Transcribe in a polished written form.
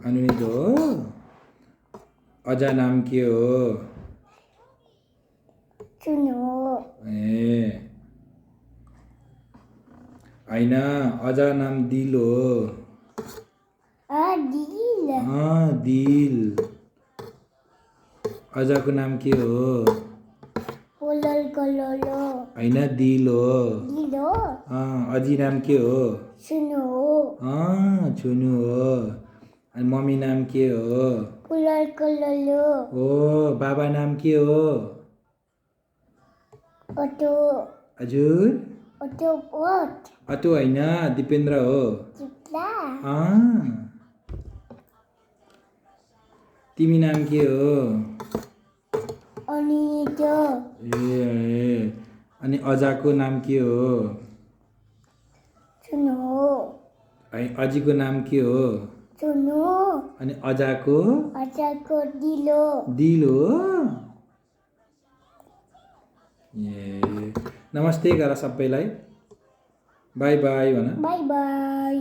अनुनित हो। अजा नाम के हो? चुनु ए होइन, अजा नाम दिल हो। दिल दिल। अजाको नाम के हो? पोलल कलोलो होइन, दिल हो। दिल हो। अजी नाम के हो? सुनु हो। छुनु हो। अनि मम्मी नाम के हो? पोलल कलोलो हो। बाबा नाम के हो? अटो हजुर? अटो पोट अतो होइन, दिपेन्द्र हो। चिप्ला तिमी नाम के हो? अनित ए अनि अजाको नाम के हो? चुनु हो। अजीको नाम के हो? चुनु अनि अजाको? अचाको दिलो दिल हो। ए नमस्ते गर सबैलाई। बाई बाई भन। By by.